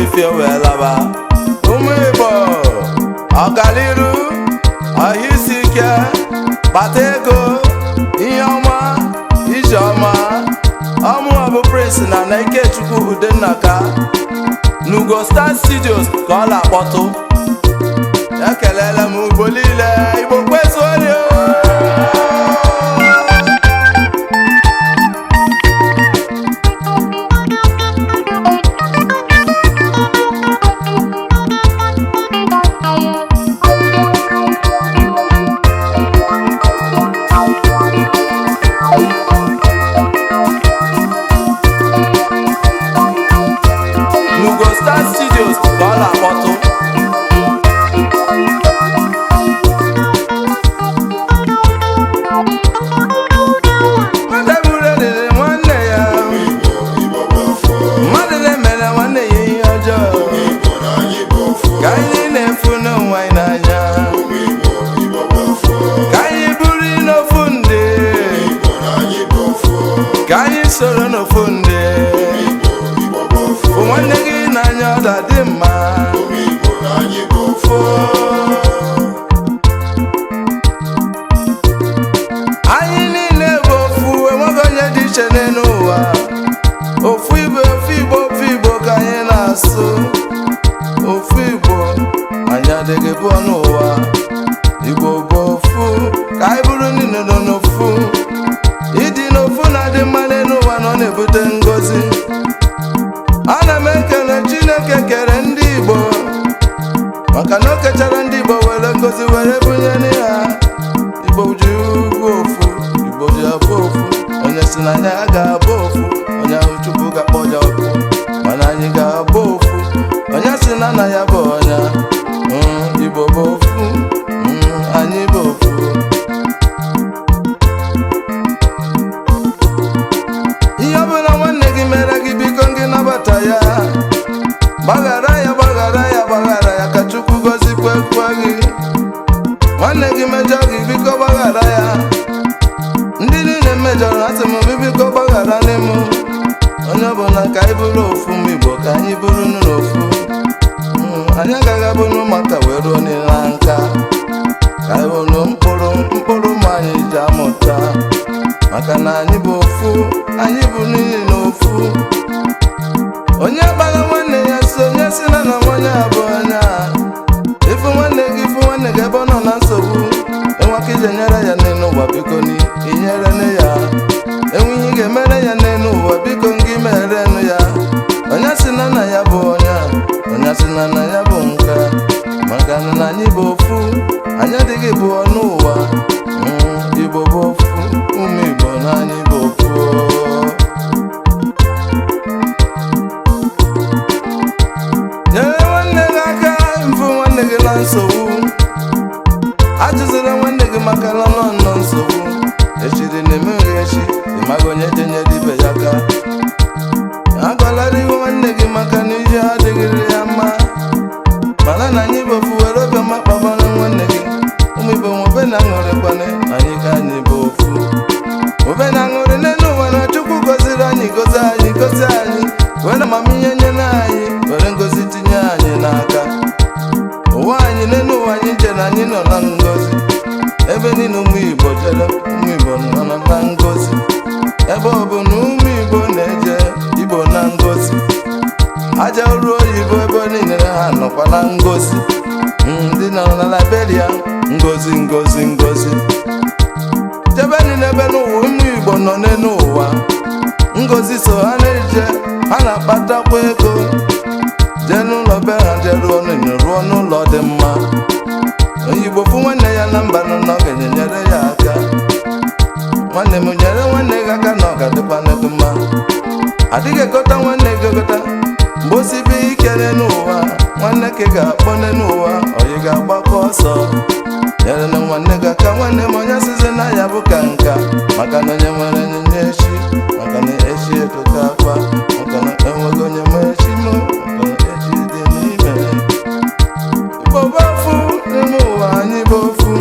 ifie wee laba. Ụmụ Igbo, ọganiru, ọhịa isi ike, kpata ego, ihe ọma, ije ọma. Ọmụwa bụ Prince na Ikechukwu Udennaka n'Ugo Star Studios ka ọ na-akpọtụ. Ekelele m Igbo niile, Igbo kwezuonio. N'Ugo Star Studios ka ọ na-akpọtụ. Mmadụ bụrụ elele nwanne ya, mmadụ na-emere nwanne ya ihe ọjọọ, ka anyị na-efu n'onwe anyị n'anya, ka anyị bụrụ n'ofu ndị, ka anyị soro n'ofu ndị. Fụ nwanne gị n'anya, ọ ga-adị mma. Fụ anyị niile bụ ofu, enweghị onye dị iche n'elu ụwa. Ofu Igbo, ofu Igbo, ofu Igbo ka anyị na-asụ. Ofu Igbo, anyị adịghị bụ n'ụwa. Igbo bụ ofu, ka anyị bụrụ niile nọ n'ofu. Ịdị n'ofu na-adị mma n'elu ụwa, na ọ na-ebute ngọzi. Ana m ekele Chineke kere ndị Igbo, maka na o kechara ndị Igbo were ngozi were bunye ha. Igbo ji ugwu ofu, Igbo ji abụ ofu. Onye si na anyị ga-abụ ofu, onye ahụ Chukwu ga-akpọ ya ọkụ, mana anyị ga-abụ ofu. Onye si na nna ya bụ ọnya. Igbo bụ ofu, anyị bụ ofu. Ihe ọbụla nwanne gị mere gị, biko gị nabata ya, gbaghara ya, gbaghara ya, gbaghara ya, ka Chukwu gọzikwa ekwe gị. Nwanne gị mejọ gị, biko gbaghara ya. Ndị niile mejọrọ, asị m biko gbaghara n'ịmụ. Onye ọbụla, ka anyị bụrụ ofu. Ụmụ Igbo, ka anyị bụrụ n'ofu. Anyị agaghị abụ n'ụmụaka wee ruo n'ịla nka, ka anyị bụrụ mkpụrụ mkpụrụ ụmụ anyị ji amụta, maka na anyị bụ ofu, anyị bụ niile n'ofu. Onye gbara nwanne ya si, onye si na na nwanne ya bụ onye a. Ịfụ nwanne gị, ịfụ nwanne gị ebe ọ nọ na nsogbu, enweka ije nyere ya n'elu ụwa, biko na inyere nne ya. Enwe ihe ị ga-emere ya n'elu ụwa, biko ngị merenụ ya. Onye si na nna ya bụ onye a, onye si na nna ya bụ nka, maka na anyị bụ ofu, anyị adịghị bụ ọnụ ụwa. Igbo bụ ofu, ụmụ Igbo na anyị bụ ofu. Nyere nwanne gị aka, mfụ nwanne gị na nsogbu, ajụzila nwanne gị maka na nọ nọ nsogbu. Echiri na-emeghe echi, ịmaghị onye jenyere ibe ya aka. Agọlara ihu nwanne gị maka na ihe adịghịrị ya mma. Mana na anyị bụ ofu, were obiọma kpabara nwanne gị. Ụmụ Igbo, nwobe na aṅụrịkwana anyị, ka anyị bụ ofu. Obe na aṅụrị n'elu ụwa na Chukwu gọziri anyị, gọzi anyị, gọzi anyị, were amamihe nyere anyị, were ngozi tinye anyị n'aka. Ụwa anyị, n'elu ụwa anyị jere, anyị nọ na ngozi. Ebe niile ụmụ Igbo jere, ụmụ Igbo nọ na ngozi. Ebe ọ bụ na ụmụ Igbo na-eje, Igbo na ngozi. Aja ruo oyibo, ebe niile ha nọkwa na ngozi. Ndị nọ na Liberia, ngozi, ngozi, ngozi. Jebe niile ebe n'ụwa ụmụ Igbo nọ n'elu ụwa, ngozi so ha na-eje, ha na-akpatakwa ego. Jee n'ụlọ be ha, jee rụọ n'enyo, rụọ n'ụlọ dị mma. Onye Igbo fụ nwanne ya na mba nọ na ọ ga-enyere ya aka. Nwanne m, nyere nwanne gị aka na ọ ga-adịkwana gị mma. Adịghị egota nwanne gị egota. Mgbe o sibe ike n'ụwa, nwanne ka ị ga-akpọ n'ụwa, oyi ga-agbakọ ọsọ nyere na nwanne gị aka. Nwanne m, onye sizi na ya bụ ka nka, maka na onye nwere nyinye echi, maka na echi etoka akwa, maka na enweghị onye ma echi m, maka na echi dị n'ime. Igbo bụ ofu n'ime ụwa, anyị bụ ofu.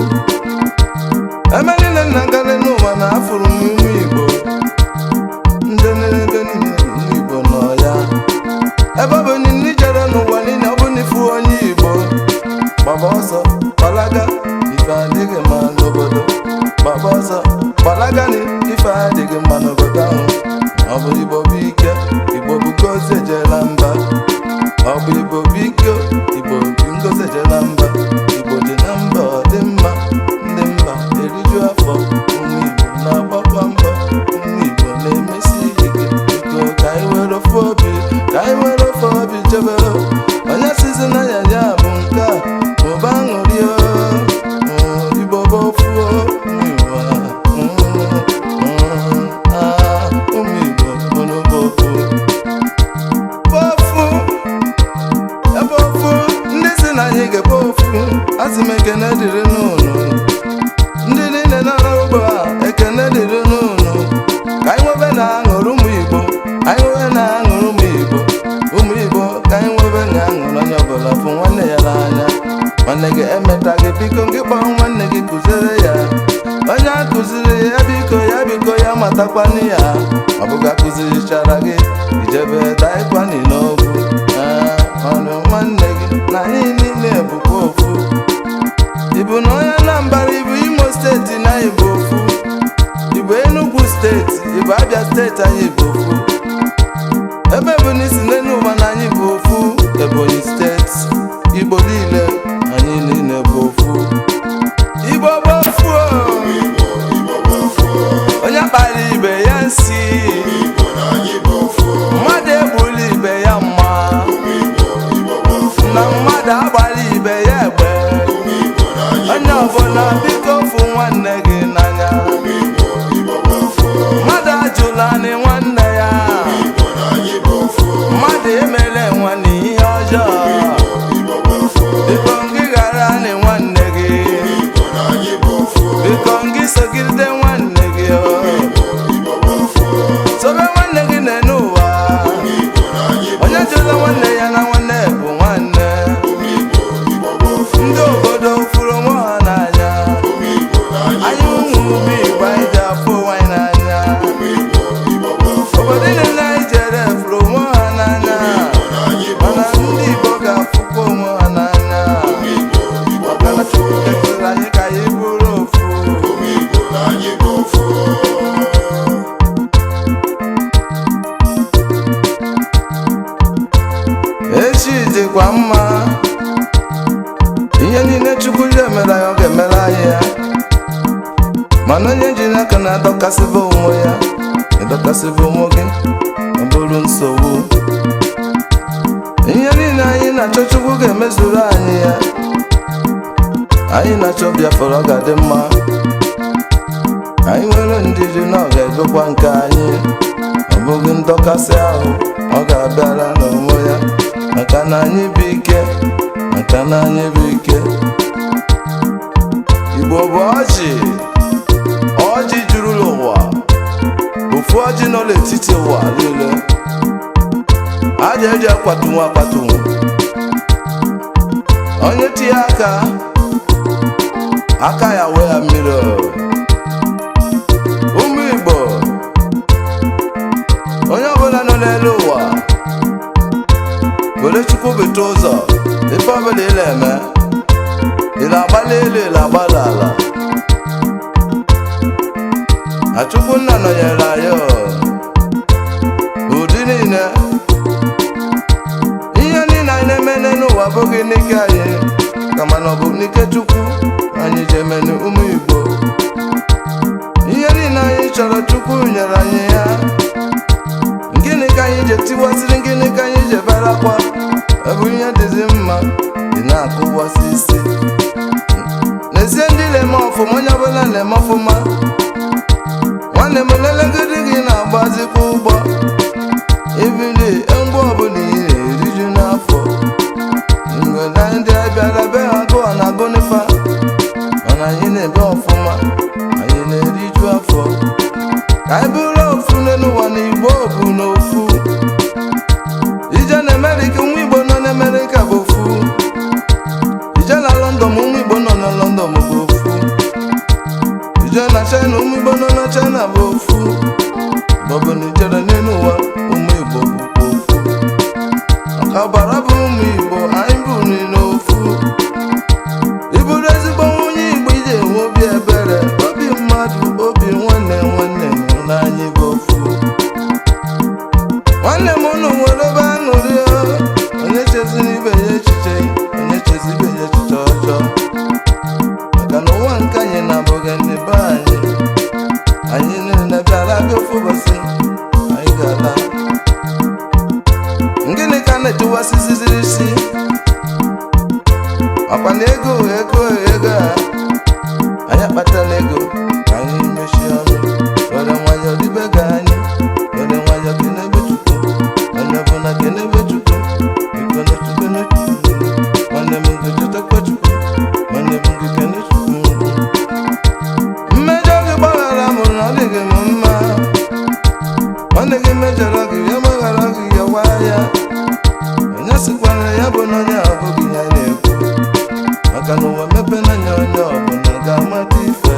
Ebe niile nna gara n'ụwa na afụrụ m ụmụ Igbo ndị n'ebe niile, ụmụ Igbo nọ ya. Ebe ọ bụ na ijere n'ụwa. Igbo bụ ike, Igbo bụ ngozi ejela mba. Ọ bụ Igbo bụ ike, Igbo bụ ngozi ejela mba. Igbo dị na mba, ọ dị mma, ndị mba eriju afọ. Ụmụ Igbo na-agbakwa mbọ, ụmụ Igbo na-emesi ike. Biko ka anyị were ofu obi, ka anyị were ofu obi jebe. Onye sizi na ya ya bụ nke a, mụba aṅụrị o. Igbo bụ ofu o, ụmụ Igbo a, ah, ụmụ Igbo unu bụ ofu. Bụ ofu, ebe ofu, ndị si na anyị ga-ebe ofu, asị m ekene dịrị n'ụnụ. Ndị niile nọ n'ugbo a, ekene dịrị n'ụnụ. Ka anyị nwebe na aṅụrụ ụmụ Igbo, anyị nwebe na aṅụrụ ụmụ Igbo, ụmụ Igbo, ka anyị nwebe na aṅụrụ. Onye ọbụla fụ nwanne ya n'anya. Nwanne gị emeta gị, biko gị kpọọ nwanne gị kụziere ya. Onye a kụziri ya, biko ya, biko ya matakwanụ ya. Ọ bụghị akụzirichara gị ijebe daịkwani n'ogwu. Ee, ọnụ nwanne gị na anyị niile bụkwa ofu. Ịbụ na onye Anambra, ịbụ Imo Steeti, na anyị bụ ofu. Ịbụ Enugu Steeti, ịbụ Abia Steeti, anyị bụ ofu. Ebe bụ na isi n'elu ụwa na anyị bụ ofu. Ebonyi Steeti, Igbo niile, anyị niile bụ ofu. Igbo bụ ofu o. Igbo, Igbo bụ ofu. Onye kpara ibe ya nsi, Igbo na anyị bụ ofu. Mmadụ egbula ibe ya mma. Ụmụ Igbo, Igbo bụ ofu. Na mmadụ agbara ibe ya egbe. Ụmụ Igbo na anyị Onye ọbụla biko fụ nwanne gị n'anya. Ụmụ Igbo, Igbo bụ ofu. Mmadụ ajụla nị nwanne ya. Igbo na anyị bụ ofu. Mmadụ emele nwanne ihe ọjọọ. Igbo bụ ofu. Biko ngị ghara nị nwanne gị. Igbo na anyị bụ ofu. Biko ngị sogide nwanne gị o. Igbo, Igbo bụ ofu. Sobe nwanne gị n'enu ụwa. Igbo na anyị bụ Onye jụla nwanne ya na nwanne bụ nwanne. Ụmụ Igbo, Igbo bụ ofu. Ndị obodo fụrụ onwe ha n'anya. Ụmụ Igbo na anyị Anyị ụmụ ụmụ Igbo, anyị ji afụ onwe anyị n'anya. Ụmụ Igbo, Igbo bụ ofu. Obodo niile anyị jere fụrụ onwe ha n'anya. Na anyị bụ Mana ndị Igbo ga-afụkwa onwe ha n'anya. Igbo, Igbo Maka na Chukwu kesịrị anyị ka anyị bụrụ ofu. Ụmụ Igbo na anyị bụ ofu. Echi dịkwa mma. Ihe niile Chukwu ji emere anyị, ọ ga-emere anyị ya. Mana onye ji n'aka na-adọkasịba onwe ya, ịdọkasịba onwe gị, ọ bụrụ nsogbu. Ihe niile anyị na-achọ, Chukwu ga-emezuru anyị ya. Anyị na-achọ Biafra, ọ ga-adị mma. Anyị nwere ndidi na ọ ga-edokwa nke anyị. Ọ bụghị ndọkasị ahụ, ọ ga-abịara n'onwe ya. Maka na anyị bụ ike, maka na anyị bụ ike. Igbo bụ ọjị, ọjị juru n'ụwa. Ofu ọjị nọ n'etiti ụwa niile. Aja eji akwatunwu akwatunwu. Onye tinye aka, aka ya wee ya mmiri. Ụmụ Igbo, onye ọbụla nọ n'elu ụwa, were Chukwu bute ụzọ. Ife ọbụla ị na-eme, ị na-agbalị elu, ị na-agbalị ala, Achukwu nna nọnyere anyị o. Ụdị niile, ihe niile anyị na-eme n'ụwa abụghị n'ike anyị, kama na ọ bụ n'ike Chukwu anyị ji emenu. Ụmụ Igbo, ihe niile anyị chọrọ, Chukwu nyere anyị ya. Gịnị ka anyị ji tiwasịrị? Gịnị ka anyị ji ebere akwa? Ebe ihe dịzi mma dị na-akụwasị isi. N'ezie, ndị na-eme ọfụma, onye ọbụla na-eme ọfụma. Nwanne m, lelegide gị na-agbazikwa ụgbọ ibili mgbe ọbụla ị na-eriju n'afọ. Mgbe na ndị abịara be ha gụọ na agụ n'ifa, mana anyị na-ebe ọfụma, anyị na-eriju afọ. Ka anyị bụrụ ofu n'ụwa, na Igbo bụ n'ofu. Ije na Amerịka. mejọrọ gị ya gbaghara gị ya gwa ya. Onye sịkwara ya bụ na onye abụghị ya na-ekwu, maka na ụwa mepere anya onye ọbụla ga-amata ife.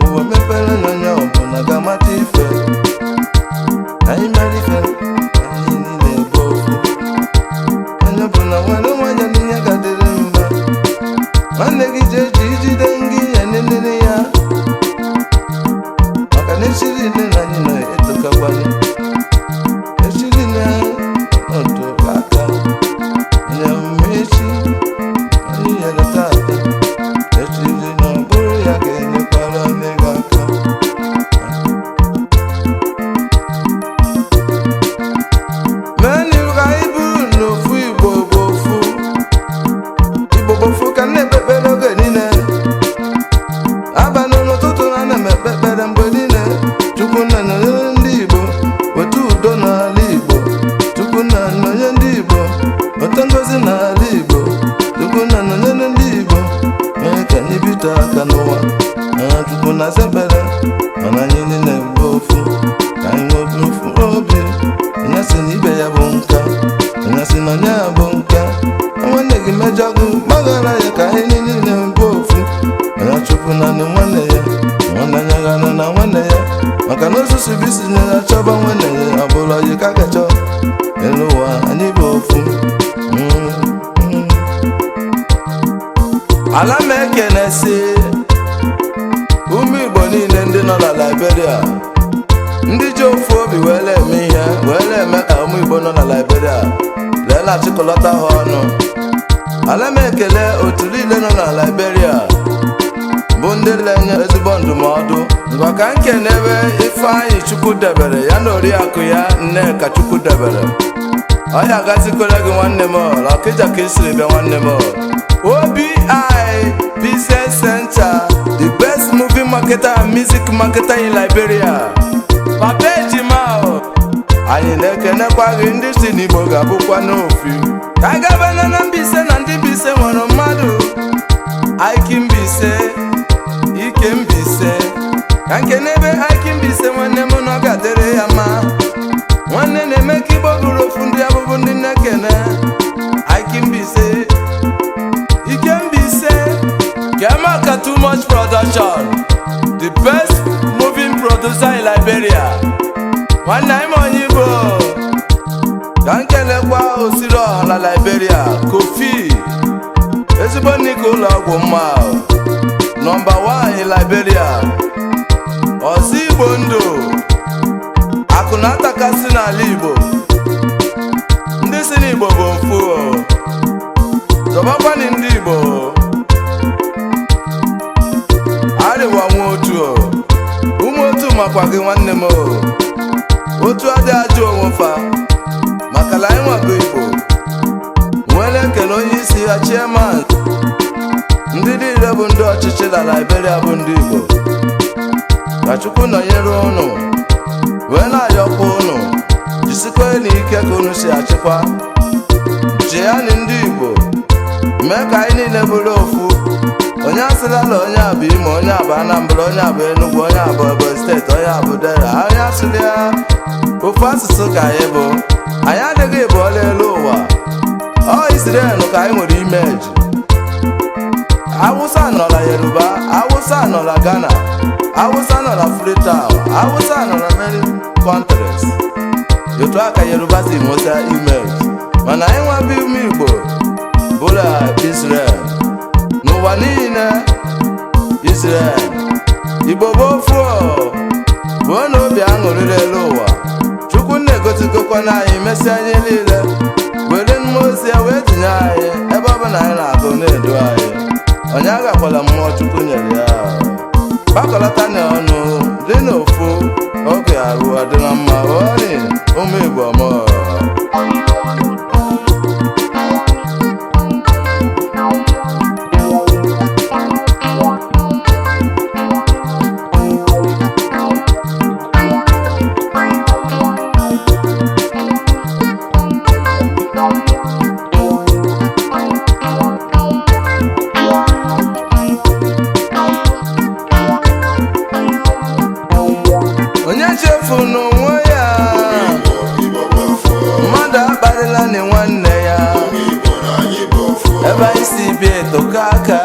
Ụwa mepere anya onye ọbụla ga-amata ife. Anyị mere ife, anyị niile bụ ofu. Onye ọbụla nwere nwayọ n'ihe ga-adịrị mma. Nwanne gị ji eji ijide ngị ya nenene ya, maka na echi niile na anyị na-etokakwanụ. Echi niile otu aka onye mmechi anyị nyere tata, echi niile ọ bụrụ ya ga-enyekwara nne gị aka. Mee ka anyị bụrụ n'ofu. Igbo bụ ofu, Igbo bụ ofu ka m na-ekpe ekpere oge niile. Abalị n'ụtụtụ na ana m ekpe ekpere mgbe niile. Chukwu nna nọnyere ndị Igbo, weta udo n'ala Igbo. Chukwu nna nọnyere ndị Igbo, weta ngozi n'ala Igbo. Chukwu nna nọnyere ndị Igbo, mee ka anyị bite aka n'ụwa. Na Chukwu na-asa ekpere, mana anyị niile bụ ofu. Ka anyị nwee ofu obi. Onye sị na ibe ya bụ nka, onye sị na onye ya bụ nka. Nwanne gị mejọ gị, gbaghara ya, ka anyị niile bụ ofu. Onye chụpụ naanị nwanne ya, nwanne ya ghara na nwanne ya, maka na osusu bụ isi ya chọba nwanne ya, ọ bụla yi ka kachọ elu ụwa. Anyị bụ ofu. Ala m ekene si ụmụ Igbo niile ndị nọ na Liberia, ndị ji ofu obi wee na-eme ihe, wee na-eme ka ụmụ Igbo nọ na Liberia lee na-achịkọlọta ha ọnụ. Ala m ekele otu niile nọ na Liberia bụ ndị na-enye ezigbo ndụmọdụ. Ngwa, ka nkenebe Ifeanyị Chukwu debere ya na oriakụ ya Nneka Chukwu debere. Ọya gazikwere gị, nwanne m. Ọkịja ka isiri bịa, nwanne m. OBI Business Center, the best movie marketer and music marketer in Liberia. Papa ejima o, anyị na-ekenekwa gị. Ndị si n'Igbo ga-abụkwa n'ofi. Ka anyị gaba na Mbaise, na ndị Mbaise nwere mmadụ. Aiki Mbaise, Ike Mbaise, ka nke n'ebe Aiki Mbaise, nwanne m, na ọ ga-adịrị ya mma. Nwanne na-eme ka Igbo bụrụ ofu. Ndị abụbụ ndị na-ekene Aiki Mbaise, Ike Mbaise, Kemaka Too Much Production, the best moving producer in Liberia. Nwanne anyị ma onye Igbo. Ka nkelekwa osiri ọha na Liberia, Kofi, ezigbo nnika ụlọ ọgwụ mma, number 1 in Liberia. Ọzọ Igbo ndụ, akụ na atakasị n'ala Igbo. Ndị si n'Igbo bụ ofu o. Zọbakwanị ndị Igbo arịwa nwa otu o. Ụmụ otu makwa gị, nwanne m o. Otu adị ajọ onwe fa, maka na anyị nwabụ Igbo nwere ekele. Onye isi ya, chairman, ndị niile bụ ndị ọchịchị na Liberia bụ ndị Igbo. Ka Chukwu nọnyere unu, wee na-ayọkwa unu jisikwa n'ike ka unu si achịkwa jianị ndị Igbo, mee ka anyị niile bụrụ ofu. Onye asịla na onye a bụ Imo, onye a bụ Anambra, onye a bụ Enugu, onye a bụ Ebonyi Steeti, onye a bụ Delta. Onye asịla ya, ofu asụsụ ka anyị bụ. Anyị adịghị ịbụọla elu ụwa. Ọ Israel ka anyị nwere imeji. Awụsa nọ na Yoruba, Awụsa nọ na Ghana, Awụsa nọ na Freetown, Awụsa nọ na many countries. Otu a ka Yoruba si nweta imeji, mana anyị nwabụ ụmụ Igbo bụla Israel n'ụwa niile. Israel, Igbo bụ ofu o. Buo na obi aṅụrịrị elu ụwa. Chukwu na-egosigokwana anyị mesịa anyị niile, were mmụọ ozi ya wee tinye anyị ebe ọ bụla anyị na-agụ, na-edu anyị. Onye agakwala mmụọ Chukwu nyere ya. Gbakọlata na ọnụ dị n'ofu, oge arụ adịla mma. Ori ụmụ Igbo mọ. Onye chefu n'onwe ya. ga-alụkọ aka.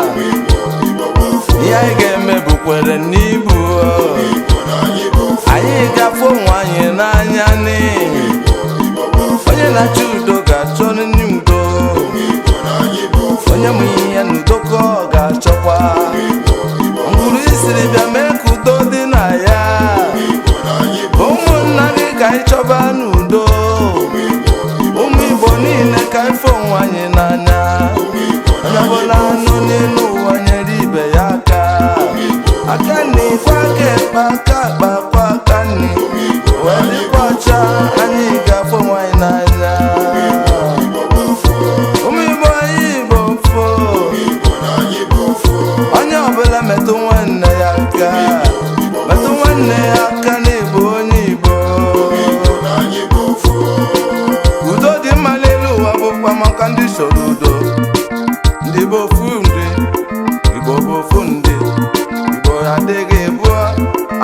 Ụmụ Igbo, Igbo bụ ofu. Ihe anyị ga-eme bụ kwere n'ibu. Ụmụ Igbo na anyị bụ ofu. Anyị ga-afụ onwe anyị n'anya ni. Igbo, Igbo bụ ofu. Onye na-achọ udo ga-achọ nne udo. Ụmụ Igbo na anyị bụ ofu. Onye mụ ihe n'udo ka ọ ga-achọkwa. Ụmụ Igbo, Igbo bụ Ngwuru isiri bịa mee ka udo dị na ya. Ụmụ Igbo na anyị bụ ofu. Ụmụnna gị ka anyị chọba n'udo. Ụmụ Igbo, Igbo Ụmụ Igbo niile ka anyị fụ onwe anyị n'anya. Ụmụ Igbo na Onye anyị ọbụla bụ ofu. nọ n'elu ụwa nyere ibe ya aka. Ụmụ Igbo, Aka nni kwa aka ekpe, aka akpa kwa aka nni. Ụmụ Igbo na Wee anyị dịkwa bụ ọcha, anyị ga-afụ onwe anyị n'anya. Igbo bụ ofu. Ụmụ Igbo, anyị bụ ofu. Ụmụ Igbo na anyị bụ ofu. Onye ọbụla metụ nwanne ya aka, metụ nwanne ya aka n'ịbụ onye Igbo. Igbo na anyị bụ ofu. Udo dị mma n'elu ụwa bụkwa maka ndị soro udo. Ndị bụ ofu ndị Igbo bụ ofu ndị Igbo adịghị bụọ.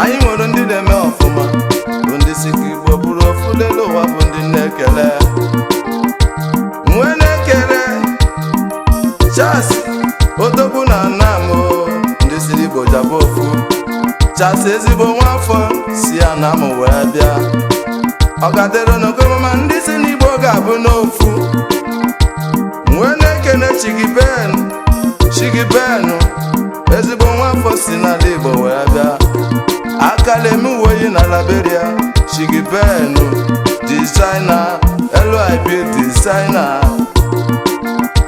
Anyị nwere ndị na-eme ọfụma bụ ndị si ka Igbo bụrụ ofu n'elu ụwa, bụ ndị na-ekele nwe na-ekele Charles Odogwu na Anam o, ndị siri Igbo jaba ofu. Charles ezigbo nwafọ si Anam wee bịa. Ọ ga-adịrị n'okomama ndị si n'Igbo ga-abụ n'ofu. Nwee na-ekene Chigiben, Chigiben ezigbo nwafọ si n'ala Igbo wee bịa. Akala eme uwe yi na Liberia. Chigiben designer, LIB designer.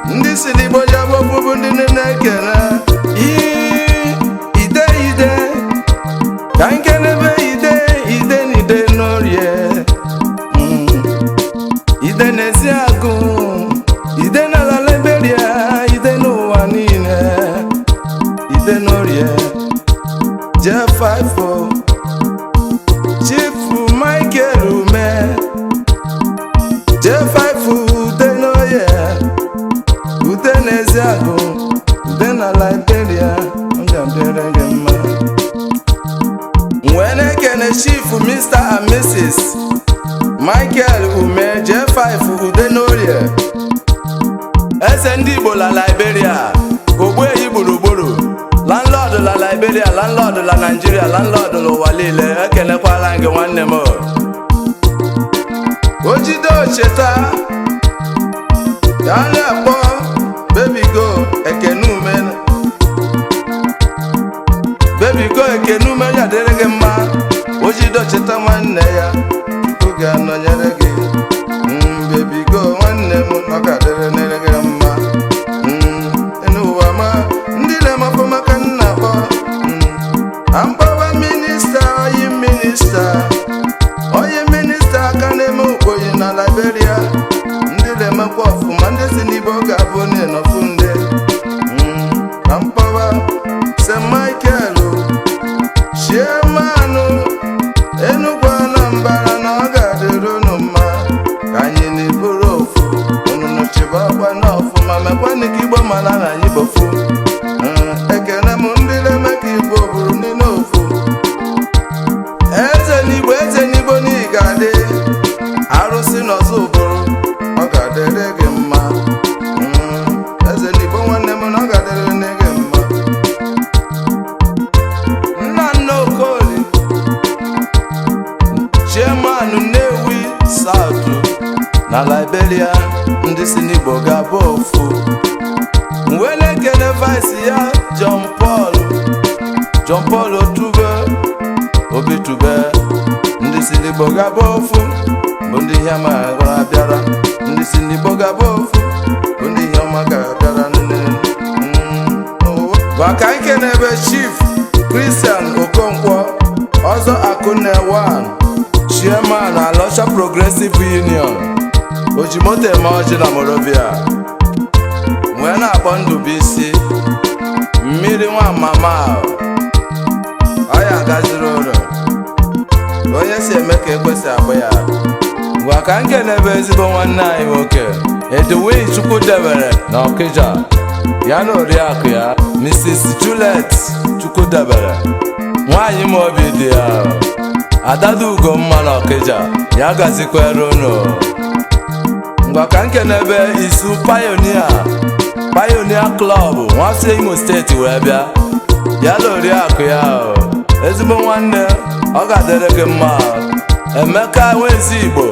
Ndị si n'Igbo ji abụ ofu bụ ndị na-ekene Ii, ide ide ka nkenebe ide ide na ide n'orie. Ide n'ezi agụ, ide n'ala Liberia, ide n'ụwa niile, ide n'orie. J54 Chief Michael Ume, J5 ude n'oye, ude n'ezi agụ, ude na Liberia, ọ ga-adịrị gị mma. Wee na-ekene Chief Mr. and Mrs. Michael Ume J5 Udenorie, eze ndị Igbo la Liberia, ogbuehi gburugburu, landlord la Liberia, landlord la Nigeria, landlord n'ụwa niile, ekelekwala gị nwanne m. Ojide ocheta ka a na-akpọ Baby Go Ekene Ume, Baby Go Ekene Ume, ya dịrị gị mma. Ojide ocheta nwanne ya, Chukwu ga-anọnyere gị. Baby Go nwanne m, ọ ga-adịrị nere gị mma. N'ụwa ma ndị na-emapụ maka nna akpọ amkpọba minista, oyi minista, onye minista aka na-eme okpoyi na Liberia, ndị na-emekwa ọfụma, ndị si n'Igbo ga-abụ n'ịnọfụ ndị. Na mkpọba St. Michael Chiemanụ Enugwu Anambra, na ọ ga-adịrị unu mma ka anyị na-eburu ofu unu chịba ọkwa na ọfụma, mekwanụ ka Igbo mara na anyị bofu. Ekene m ndị na-eme ka Igbo bụrụ niile ofu. Eze n'Igbo, eze n'Igbo n'ihi ga-adị arụsị n'ọzọ ụbụrụ, ọ ga-adịrị gị mma. Eze n'Igbo nwanne m, na ọ ga-adịrị nne gị mma. Nna nna Okoli, chairman Nnewi South na Liberia, ndị si n'Igbo ga-abụ ofu. Wee na-ekene vice ya John Paul, John Paul Otube, Obi Tube, ndị si n'Igbo ga-abụ ofu bụ ndị ihe ọma ga-abịara. Ndị si n'Igbo ga-abụ ofu bụ ndị ihe ọma ga-abịara nne. Maka ike n'ebe Chief Christian Okonkwo Ọzọ Akụnne 1, Chairman Alosha Progressive Union, Ojimoto eme ọjị na Monrovia. Wee na-akpọ Ndụbụisi mmiri nwa mama, ọ ya gaziri ụlọ onye si eme ka ekwesị akpọ ya. Ngwa ka nke n'ebe ezigbo nwanne anyị nwoke Edwin Chukwudebere na Ọkịja, ya na oriakụ ya Mrs. Juliet Chukwudebere, nwaanyị ma obi dị ya, Adada Ugomma na Ọkịja, ya gazikwere unu. Ngwa ka nke n'ebe Isu Pioneer Pioneer Club nwafọ Imo Steeti wee bịa ya na oriakụ ya o. Ezigbo nwanne, ọ ga-adịrị gị mma. Emeka Nwezi Igbo,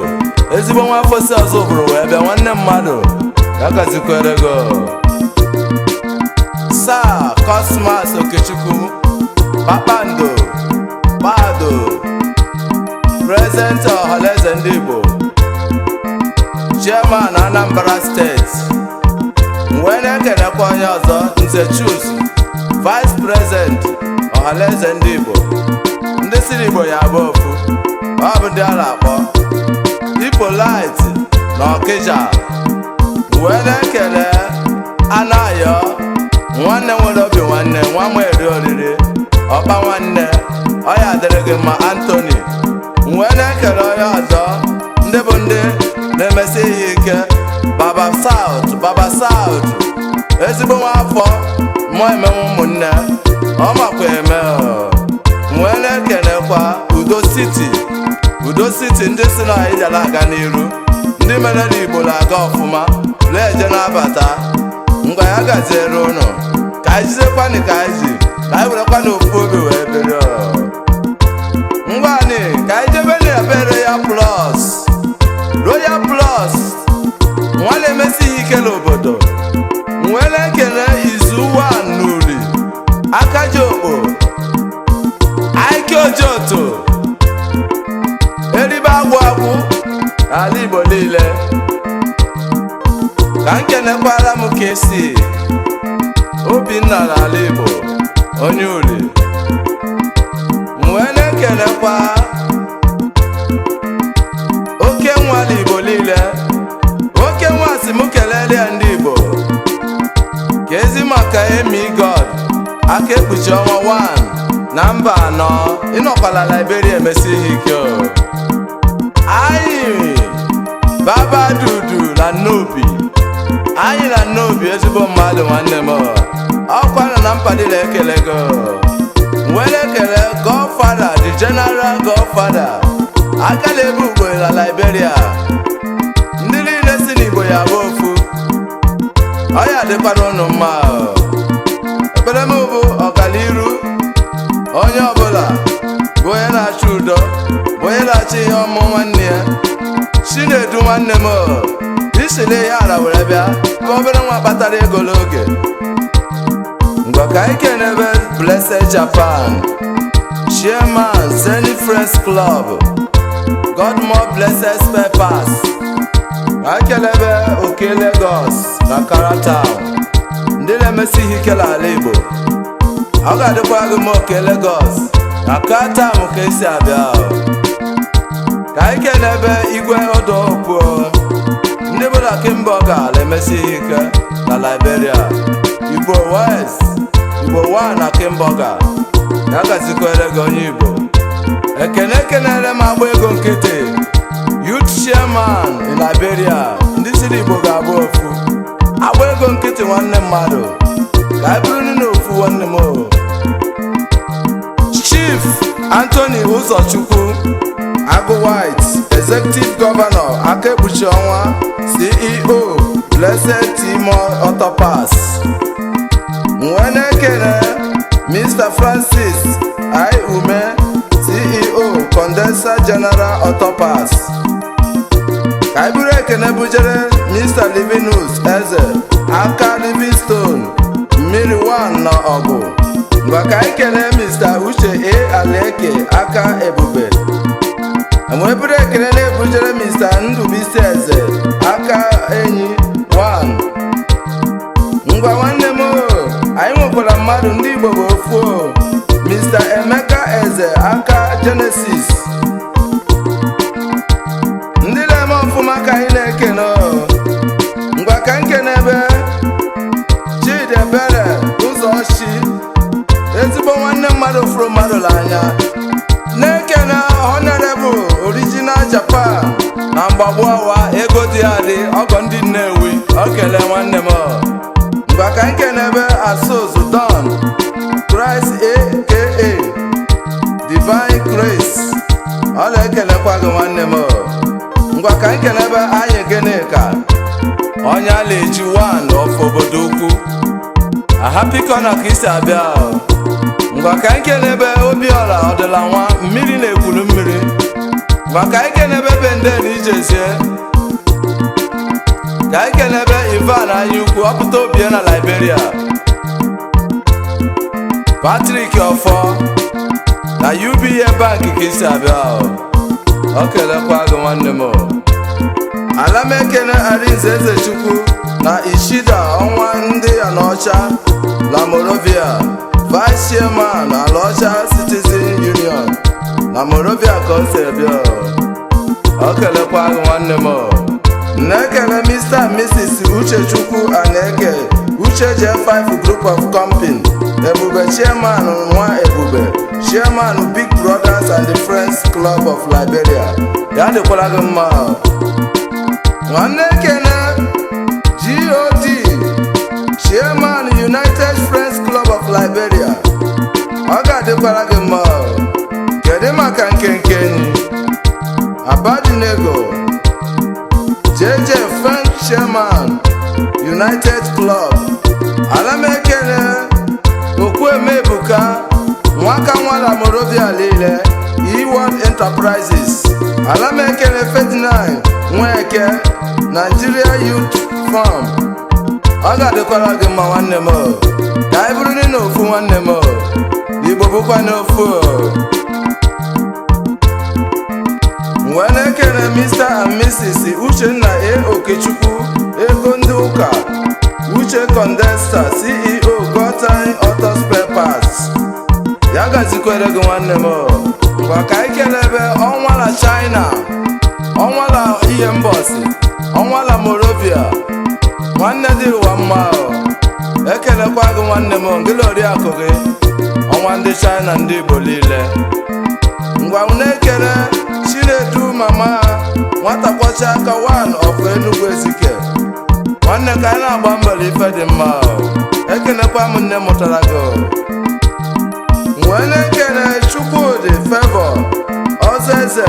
ezigbo nwafọ si ọzọ bụrụ wee bịa, nwanne mmadụ, ya gazikwere gị o. Saa Cosmas Okechukwu Kpakpando Kpado, President Ọhaneze Ndị Igbo, Chairman Anambra Steeti. Wee na-ekelekwa onye ọzọ, Nze Chus, Vice President Ọhaneze Ndị Igbo. Ndị siri Igbo ya bụ ofu, ọ bụ ndị a na-akpọ Ipolite na Ọkịja. Wee na-ekele Anayo, nwanne nwere obi nwanne, nwa m eri oriri ọkpa nwanne, ọ ya dịrị gị mma. Anthony. Wee na-ekele onye ọzọ, ndị bụ ndị na-emesi ihe ike, Baba South, Baba South, ezigbo nwa afọ mụọ emenwe ụmụnne, ọ makwa eme o. Wee na-ekelekwa Udo City, Udo City, ndị si na anyị jara aga n'iru, ndị mere na Igbo na-aga ọfụma, na-eje na-abata. Ngwa, ya gaziere ụnụ. Ka anyị jidekwanị ka anyị ji, ka anyị werekwa n'ofu obi wee biri o. Ngwanị, ka anyị jebe na ebe Royal Plus, Royal Plus, nwa na-emesi ihe ike n'obodo. Wee na-ekele Izu Wan n'Uri aka ji okpo Ike Ojoto eribe agwụ agwụ n'ala Igbo niile. Ka m kenekwara m ka esi Obinna n'ala Igbo, onye Uri. Wee na-ekelekwa oke nwa n'Igbo niile. Oke nwa si m kelele ya ndị Igbo ka ezi maka Emi God aka ekpuchi ọnwa 1 na mba anọ, ịnọkwala Liberia emesi ihe ike o. Anyị Baba Dudu na Nnobi, anyị na Nnobi, ezigbo mmadụ, nwanne m, ọkwa nọ na mpadịla ekele go. Nwere ekele Godfather, the General Godfather, aka na-ebu ugbo na Liberia. Ndị niile si n'Igbo ya bụ ofu, ọ ya dịkwara ụnụ mma. Ekpere m bụ ọganiru onye ọbụla bụ onye na-achọ udo, bụ onye na-achọ ihe ọmụ nwanne ya. Chinedu nwanne m, isi na ihe ara were bịa ka obere nwa kpatara ego n'oge. Ngwa, ka anyị kenebe Blessed Japan, Chairman Zenith Friends Club, God more blessed spare parts. Ka anyị kelebe Oke Lagos na Karatown, ndị na-emesi ihe ike n'ala Igbo. Ọ ga-adịkwa gị mma. Oke Lagos na Karatown ka esi abịa. Ka anyị kenebe Igwe Odopuo, ndị bụ na Kimboga na-emesi ihe ike na Liberia, Igbo West, Igbo One na Kimboga. Ya gazikwere gị, onye Igbo. Ekene ekenere m Agba Ego Nkịtị, Youth Chairman in Liberia. Ndị siri Igbo ga-abụ ofu. Agba Ego Nkịtị, nwanne mmadụ, ka anyị bụrụ n'ofu, nwanne m o. Chief Anthony Ụzọchukwu Agụ White, Executive Governor aka ekpuchi ọnwa, CEO Blessed Timor Autopass. Wee na-ekele Mr. Francis I Ume, CEO Condenser General Autopass. Ka anyị bụrụ ekene bujere Mr. Livinus Eze aka Livingstone mmiri 1 na ọgụ. Ngwa, ka anyị kelee Mr. Uche A Aleke aka Ebube. Wee bụrụ ekele na-ebujere Mr. Ndubisi Eze aka Enyi 1. Ngwa nwanne m o, anyị nwekwara mmadụ, ndị Igbo bụ ofu o. Mr. Emeka Eze aka Genesis, ndị na-eme ọfụma ka anyị na-ekene o. Ngwa, ka nkene ebe Chidiebere Ụzọchi, ezigbo nwanne mmadụ fụrụ mmadụ n'anya. Na-ekene Honorable Original Japan na mgbagbu ọwa ego dị adị ọgọ ndị Nnewi, o kele nwanne m. Ngwa, ka nkene ebe Asuzu Don Christ aka Divine Grace, ọ na-ekelekwa gị, nwanne m. Ngwa, ka nkene ebe anyị gịnị ka Onye a na-eji one of obodo ukwu ahapikọ na ka isi abịa o. Ngwa, ka anyị kenebe Obiọra ọdịla nwa mmiri na-ekwuru mmiri. Ngwa, ka anyị kenebe Benden Ijezie. Ka anyị kenebe Ivan Anya Ukwu, ọpụta obie na Liberia. Patrick Ọfọ na UBA Bank ka isi abịa o. Ọ kelekwa gị, nwanne m o. Alamekene Arinze Ezechukwu na Ishida, ọnwa ndị Alaọcha na Monrovia, Vice Chairman, Alaọcha Citizen Union na Monrovia ka o si bịa. Ọ kelekwa gị, nwanne m. Na-ekele Mr and Mrs Uchechukwu Aneke Uche J5 Group of Company, Ebube Chairman, nwa Ebube Chairman, Big Brothers and the Friends Club of Liberia. Ya dịkwara gị mma. Nwanne ekene God Chairman, United Friends Club of Liberia. Ọ ga-adịkwara gị mma. Kedu maka nkenke enyi Abadinego JJ Frank, Chairman, United Club? Alamekene Okwueme Ebuka, nwaka nwala Monrovia niile, E-World Enterprises. Alamekene Ferdinand Nweke, Nigeria Youth Farm. Ọ ga-adịkwara gị mma, nwanne m. Ka anyị bụrụ n'ofu, nwanne m. Igbo bụkwa n'ofu. Wee na-ekele Mr and Mrs Uchenna A Okechukwu, ego ndị ụka, Uche Condesta, CEO, Gotin Auto Spare Parts. Ya gazikwere gị, nwanne m. Ngwa, ka anyị kelebe ọnwa na China, ọnwa na ihe mbọsi, ọnwa na Monrovia, nwanne dị ụwa mma. Ekelekwa gị, nwanne m, ngịla oriakụ gị, ọnwa ndị China, ndị Igbo niile. Ngwa, na-ekele Chinedu, mama nwata kwọcha aka one of Enugu Ezike. Nwanne, ka anyị na-agba mbọ ife dị mma. Ekelekwa m nne mụtara gị. Wee na-ekele Chukwudị Favour Ọzọeze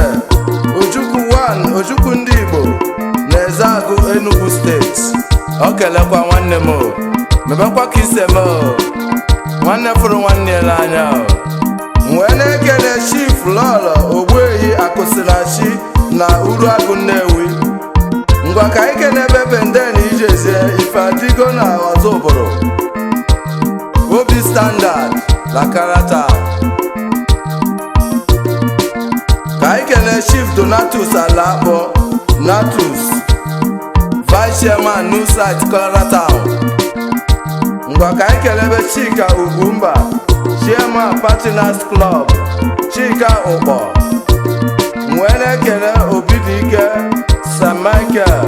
Ojukwu 1, Ojukwu ndị Igbo na Ezeagụ, Enugu Steeti. Ọ kelekwa nwanne m. Mebekwa ka ise m nwanne fụrụ nwanne ya n'anya. Wee na-ekele Chief Lọlọ Ogbuehi Akụsịlachi na Uruagụ Nnewi. Ngwa, ka anyị kenebe Benden Ijezie, Ife Adịgo na Ọzọbụrụ, Obi Standard na Karata. Ka anyị kelee Chief Donatus Alakpo Natus, Vice Chairman, New Site, Clara Town. Ngwa, ka anyị kelebe Chika Ugwumba, Chairman, Partners Club, Chika Ụkpọ. Wee na-ekele Obidike St Michael.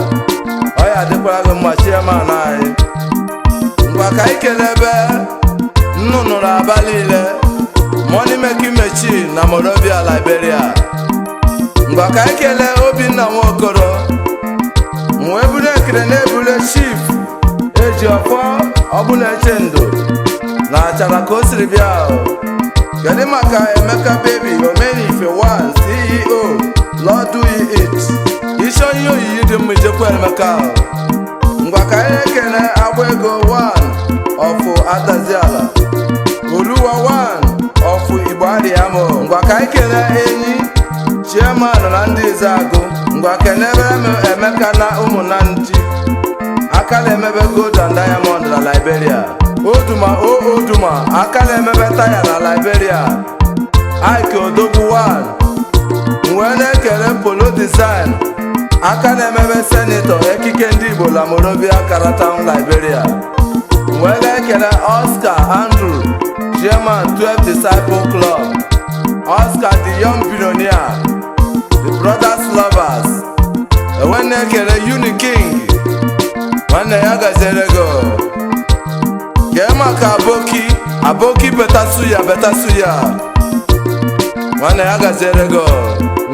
Ọ ya dịkwara gị mma, chairman anyị. Ngwa, ka anyị kelebe nnụnụ aba niile, Money Making Machine na Monrovia, Liberia. Ngwa, ka anyị kelee Obinna Nwaokoro. Wee buru ekele na-ebule Chief Ejiọfọ Ọbụla Echendo na Achara ka o siri bịa. Kedu maka Emeka Baby Omenife 1, CEO, Lord Do It? Ịchọ ihe oyiyi dị mma, ijekwa Emeka. Ngwa, ka anyị na-ekele Agba Ego 1 ọfụ Adaziala Oluwa 1 ọfụ Igbo Adịamụ. Ngwa, ka anyị kelee enyi chairman na ndị Izeagụ. Ngwa, kenebere m Emeka na ụmụnna ndị aka na-emebe gold and diamond na Liberia. Oduma o Oduma, aka na-emebe taya na Liberia. Ike Odogwu 1. Wee na-ekele Polo Design, aka na-emebe senator ekike ndị Igbo na Monrovia, Karatown, Liberia. Wee na-ekele Oscar Andrew, Chairman, 12 Disciple Club, Oscar the Young Billionaire, the Brothers Lovers. Enwe na-ekele Uni King, nwanne ya gaziere gị. Kee maka Aboki, Aboki Betasuya, Betasuya, nwanne ya gaziere gị.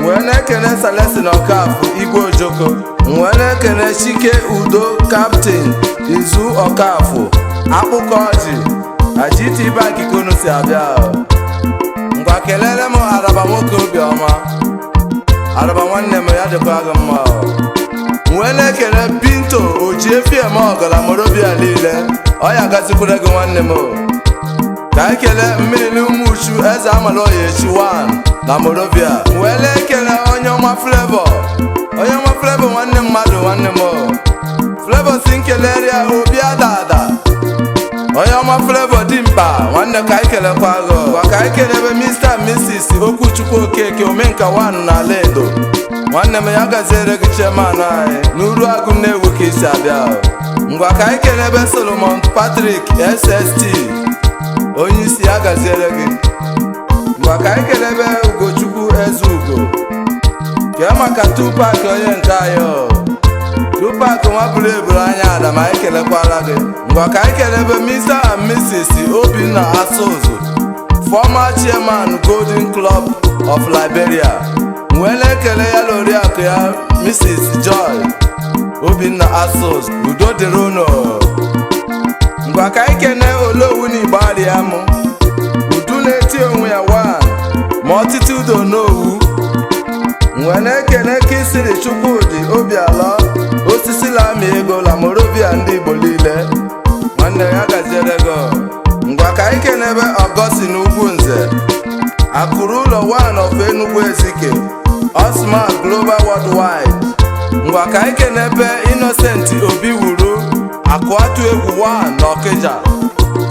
Wee na-ekele Salesin Ọkafụ, Igwe Ojoko. Wee na-ekele Chike Udo, Captain Izu Ọkafụ, Akpụkọ Ọjị na GT Bank kunu si abịa. Ngwa, kelere m Araba, nwoke obiọma. Araba, nwanne m, ya dịkwa gị mma. Wee Wee na-ekele Pinto Ojiefiem ọgala Morobia niile, ọ ya gazikwere gị nwanne m. Ka anyị kelee mmiri ụmụ uchu eze amala oya echi 1 na Morovia. Wee na-ekele onye ọma Flavor, onye ọma Flavor, nwanne mmadụ, nwanne m Flavor si nkeleri ya obi ada ada. Onye ọma Flavor dị mkpa, nwanne, ka anyị kelekwa gị. Gwa ka anyị kelebe Mr and Mrs Okwuchukwu Okeke, omenka 1 n'ala Edo. Nwanne m, ya gaziere gị. Chairman anyị n'uru agụ Nnewi ka isi abịa. Ngwa, ka anyị kelebe Solomon Patrick SST, onye isi, ya gaziere gị. Ngwa, ka anyị kelebe Ugochukwu Eze Ugo kee maka Tupac, onye nke anyị o. Tupac nwa buru eburu anya ada ma, anyị kelekwala gị. Ngwa, ka anyị kelebe Mr and Mrs Obinna Asụzụ, former chairman, Golden Club of Liberia. Wee na-ekele ya na oriakụ ya, Mrs Joy Obinna Asụzụ. Udo dịrị unu. Ngwa, ka anyị kene Olowu na Igbo arịa mụ udu na-eti onwe ya wan ma ọtụtụ udo n'owu. Wee na-ekene Kisiri Chukwudị Obialọ, osisi lami ego la Morovia ndị Igbo niile. Nwanne, ya gaziere gị. Ngwa, ka anyị kenebe Ọgọsi n'ugwu nze akụrụ ụlọ one of Enugu Ezike, Osman Global Worldwide. Ngwa, ka anyị kenebe Innocent Obi wuru akụatụ egwu 1 n'Ọkịja,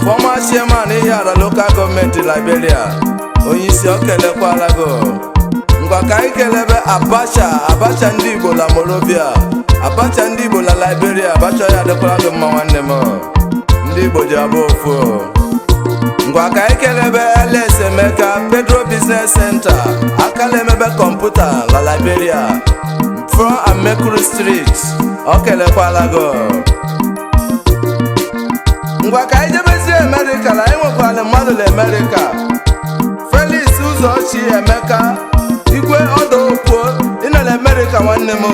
former chairman, Ihiala Local Government, Liberia. Onye isi, ọ kelekwala gị. Ngwa, ka anyị kelebe Abacha, Abacha ndị Igbo la Morovia, Abacha ndị Igbo la Liberia. Abacha, ya adịkwala gị mma, nwanne m. Ndị Igbo ji abụ ofu. Ngwa, ka anyị kelebe Ls Emeka, Pedro Business Center, akala emebe kọmputa la Liberia, Front and Mercury Street, ọ kelekwala gị. Ngwa, ka anyị jebezie Amerịka na anyị nwekwara mmadụ na Amerịka. Felix Ụzọchi Emeka, igwe ọdọ opuo, ịnọ na Amerịka. Nwanne m,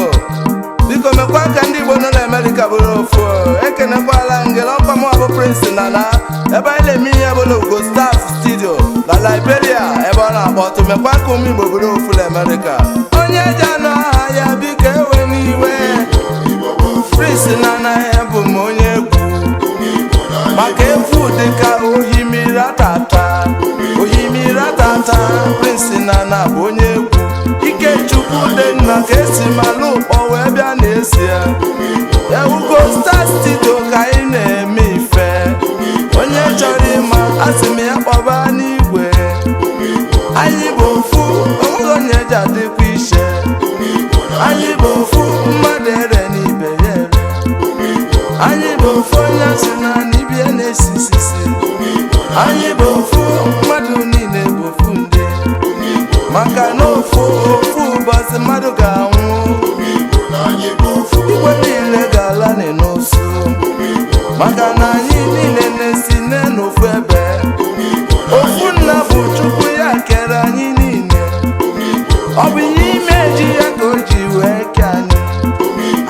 biko mekwa ka ndị Igbo nọ na Amerịka bụrụ ofu. Ekenekwala ngele ọkwa m bụ Prince Nana, ebe anyị na-eme ihe bụla Ugo Staff Studio na Liberia, ebe ọ na-akpọtụ. Mekwa ka ụmụ Igbo bụrụ ofu na Amerịka. Onye ji anụ aha ya, biko ewe n'iwe. Igbo bụ ofu. Prince Nana ya bụ m onye egwu. Ụmụ Igbo na anyị Maka egwu dịka ohimiri atata, ohimiri atata. Prince Nana bụ onye egwu. Ikechukwu dị nna ka esi malụ ụkpọ wee bịa n'ezie. Ugo Star Studio ka anyị na-eme ife. Onye chọrọ ịma, asị m ya kpọba n'igwe. Anyị bụ ofu, onweghị onye ji adịkwa iche. Anyị bụ ofu, mmadụ ere n'ibe ya ere. Anyị bụ ofu, onye si na n'ibie na-esi sisi. Anyị bụ ofu, mmadụ niile bụ ofu ndị, maka na ofu ofu ụbọchị mmadụ ga-anwụ. Igwe niile ga-ala n'ụsụ, maka na anyị niile na-esi n'ofu ebe. Ofu nna bụ Chukwu, ya kere anyị niile. Ọ bụ ime ji ya ka o ji wee kee anyị.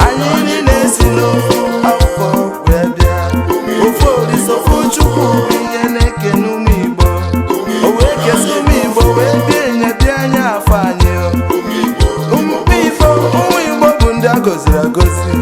Anyị niile si n'ofu afọ wee bịa, ofu Olise, ofu Chukwu bụ ihe na-eke n'ụmụ Igbo. O wee kesi ụmụ Igbo wee bịa enye bịa anya afọ anyị. Ụmụ Igbo, ụmụ Igbo bụ ndị a gọziri agọzi.